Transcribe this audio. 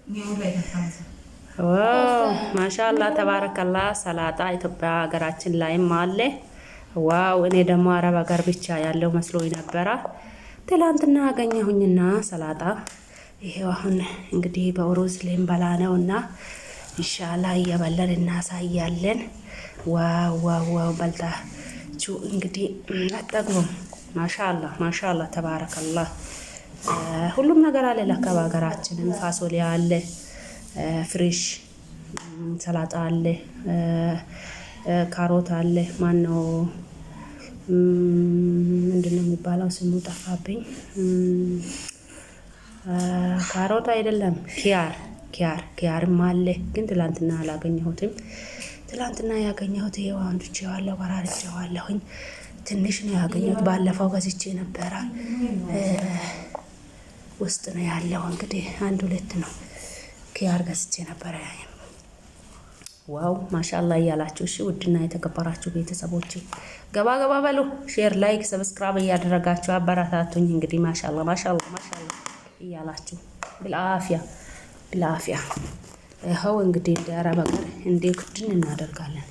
Wow ማሻላ ተባረከላ። ሰላጣ ኢትዮጵያ ሀገራችን ላይም አለ። Wow፣ እኔ ደግሞ አረብ ሀገር ብቻ ያለው መስሎኝ ነበረ። ትላንትና አገኘሁኝና ሰላጣ ይሄው አሁን እንግዲህ በሩዝ ልንበላ ነው እና ኢንሻአላ እየበላን እናሳያለን። Wow wow wow! በልታችሁ እንግዲህ አትጠግቡም። ማሻአላ ማሻአላ ተባረከላ። ሁሉም ነገር አለ ለካ በሀገራችንም ፋሶሊያ አለ፣ fresh ሰላጣ አለ፣ ካሮት አለ። ማነው ምንድነው የሚባለው? ስሙ ጠፋብኝ። ካሮት አይደለም፣ ኪያር ኪያር ኪያርም አለ፣ ግን ትላንትና አላገኘሁትም። ትላንትና ያገኘሁት ይኸው አንዱቼዋለሁ፣ በራርቼዋለሁኝ። ትንሽ ነው ያገኘሁት። ባለፈው ገዝቼ ነበረ። ውስጥ ነው ያለው። እንግዲህ አንድ ሁለት ነው ኪያር ገዝቼ ነበረ። Wow ማሻላ እያላችሁ እሺ፣ ውድና የተከበራችሁ ቤተሰቦች ገባ ገባ በሉ፣ share፣ like፣ subscribe እያደረጋችሁ አበረታቱኝ። እንግዲህ ማሻላ ማሻላ ማሻላ እያላችሁ بالعافية بالعافية። ይኸው እንግዲህ እንደ አረብ ሀገር እንደ ክድን እናደርጋለን።